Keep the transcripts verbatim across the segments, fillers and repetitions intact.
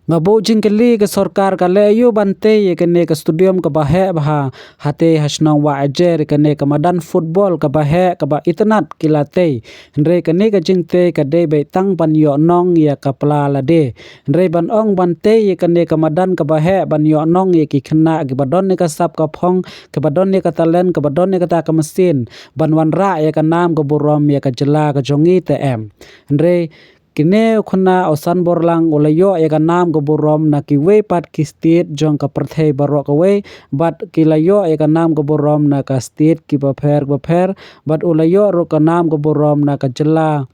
Nga buh jingkylli, ka sorkar ka leh aiu ban tei ïa kane ka stadium kaba heh bha, hangtei ha shnong Wahiajer, kane ka madan football kaba heh kaba itynnad ki la tei. Hynrei kane ka jingtei ka dei beit tang ban ïoh nong ïa ka pla lade. Hynrei ban ong ban tei ïa kane ka madan kaba heh, ban ïoh nong ïa ki khynnah kiba don ïa ka sap ka phong, kiba don ïa ka talent, kiba don ïa kata ka machine, ban wanrah ïa ka nam ka burom ïa ka jylla ka jong ngi te em. Hynrei kine u khynnah u Samborlang u la ïoh ïa ka nam ka burom na kiwei pat ki state jong ka pyrthei baroh kawei, bad ki la ïoh ïa ka nam ka burom na ka state kiba pher bapher, bad u la ïoh ruh ka nam ka burom na ka jylla,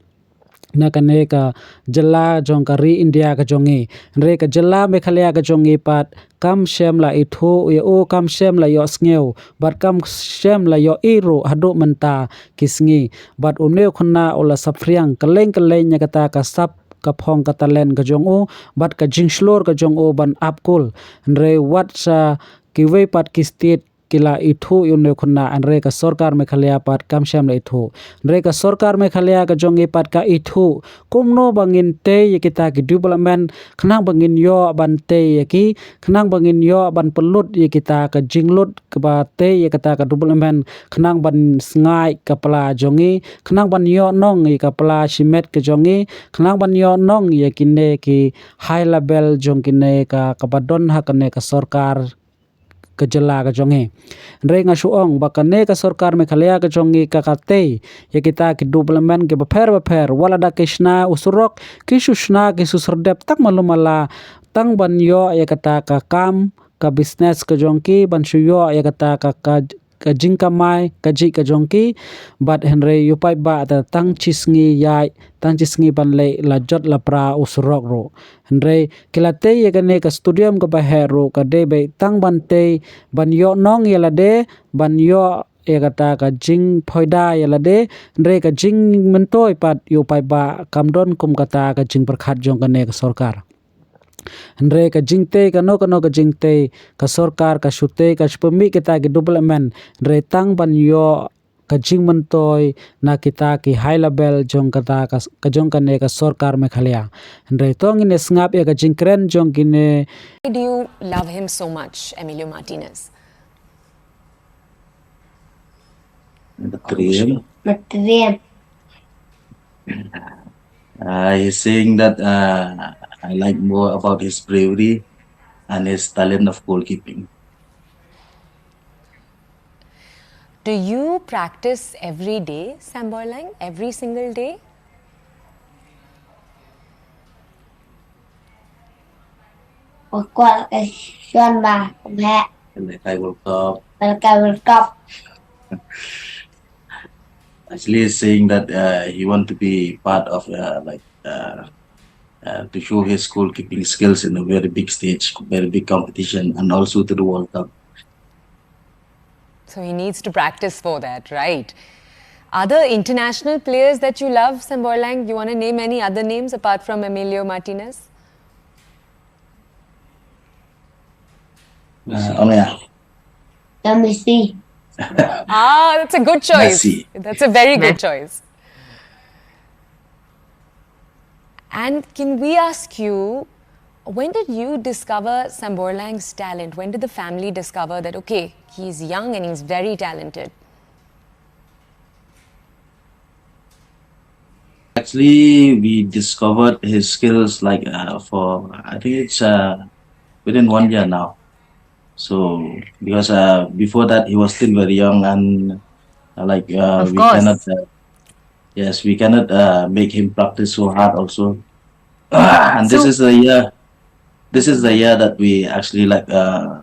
na kane ka jylla jong ka ri India ka jong ngi. Hynrei ka jylla Meghalaya ka jong ngi pat kam shym la ithuh ïa u, kam shym la ïohsngew, bad kam shym la ïohi ruh haduh mynta ki sngi. Bad une u khynnah u la saphriang kylleng kylleng ïa kata ka sap ka phong ka talent ka jong u, bad ka jingshlur ka jong u ban ap kul. Hynrei wat sha kiwei pat ki state ki la ithuh ïa une u khynnah, hynrei ka sorkar Meghalaya pat kam shym la ithuh. Hynrei ka sorkar Meghalaya ka jong ngi pat ka ithuh kumno ba ngin tei ïa kita ki development, khnang ba ngin ïoh ban tei ïa ki, khnang ba ngin ïoh ban pynlut ïa kita ka jinglut kaba tei ïa kata ka development, khnang ban sngaid ka pla jong ngi, khnang ban ïoh nong ïa ka pla shimet ka jong ngi, khnang ban ïoh nong ïa kine ki high level jong kine ka, kaba don ha kane ka sorkar ka jylla ka jong ngi. Hynrei nga shu ong ba kane ka sorkar Meghalaya ka jong ngi ka, ka tei ïa kita ki development kiba pher bapher, wat la da ki shna u surok, ki shu shna ki shu serdep tang malu mala, tang ban ïoh ïa kata ka kam ka business ka jong ki, ban shu ïoh ïa kata ka, ka, ka jingkamai kajih ka jong ki. Bad hynrei ïoh paidbah, tang shi sngi ïaid, tang shi sngi ban leit la jot la pra u surok ruh. Hynrei ki la tei ïa kane ka stadium kaba heh ruh ka dei beit tang ban tei ban ïoh nong ïa lade, ban ïoh ïa kata ka jingphoida ïa lade, hynrei ka jingmyntoi pat ïa u paidbah kam don kum kata ka jingpyrkhat jong kane ka sorkar. Hynrei ka jingtei, kano kano ka jingtei, ka sorkar ka shu tei, ka shu pynmih kita ki development, hynrei tang ban ïoh ka jingmyntoi na kita ki high level jong kata ka, ka jong kane ka sorkar Meghalaya. Hynrei to ngin ïa sngap ïa ka jingkren jong kine. Why do you love him so much, Emilio Martinez? Material. Material. Uh, he's saying that, uh, I like more about his bravery and his talent of goalkeeping. Do you practice every day, Samborlang? Every single day? Ua kwah ka shuwa ba kum heh. Pynlehkai World Cup. Pynlehkai World Cup. Actually, he's saying that, uh, he want to be part of, uh, like, uh, uh, to show his goalkeeping skills in a very big stage, very big competition, and also to the World Cup. So he needs to practice for that, right? Other international players that you love, Samborlang? You wanna name any other names apart from Emilio Martinez? Uh, oh, yeah. Messi. Ah, that's a good choice. Messi. That's a very good choice. And can we ask you, when did you discover Samborlang's talent? When did the family discover that, okay, he's young and he's very talented? Actually, we discovered his skills, like, uh, for, I think it's, uh, within one year now. So, because, uh, before that, he was still very young and, uh, like, uh, we cannot, uh, yes, we cannot, uh, make him practice so hard also. And this is the year, this is the year that we actually, like, uh,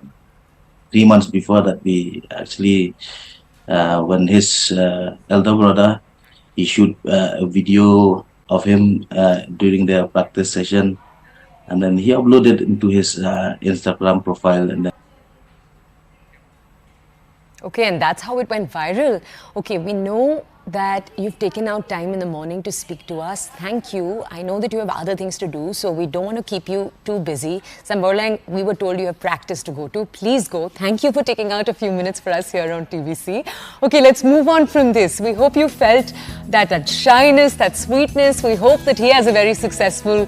three months before that, we actually, uh, when his, uh, elder brother, he shoot, uh, a video of him, uh, during their practice session, and then he uploaded into his, uh, Instagram profile, and then Okay, and that's how it went viral. Okay, we know that you've taken out time in the morning to speak to us. Thank you. I know that you have other things to do, so we don't want to keep you too busy. Samborlang, we were told you have practice to go to. Please go. Thank you for taking out a few minutes for us here on T V C. Okay, let's move on from this. We hope you felt that, that shyness, that sweetness. We hope that he has a very successful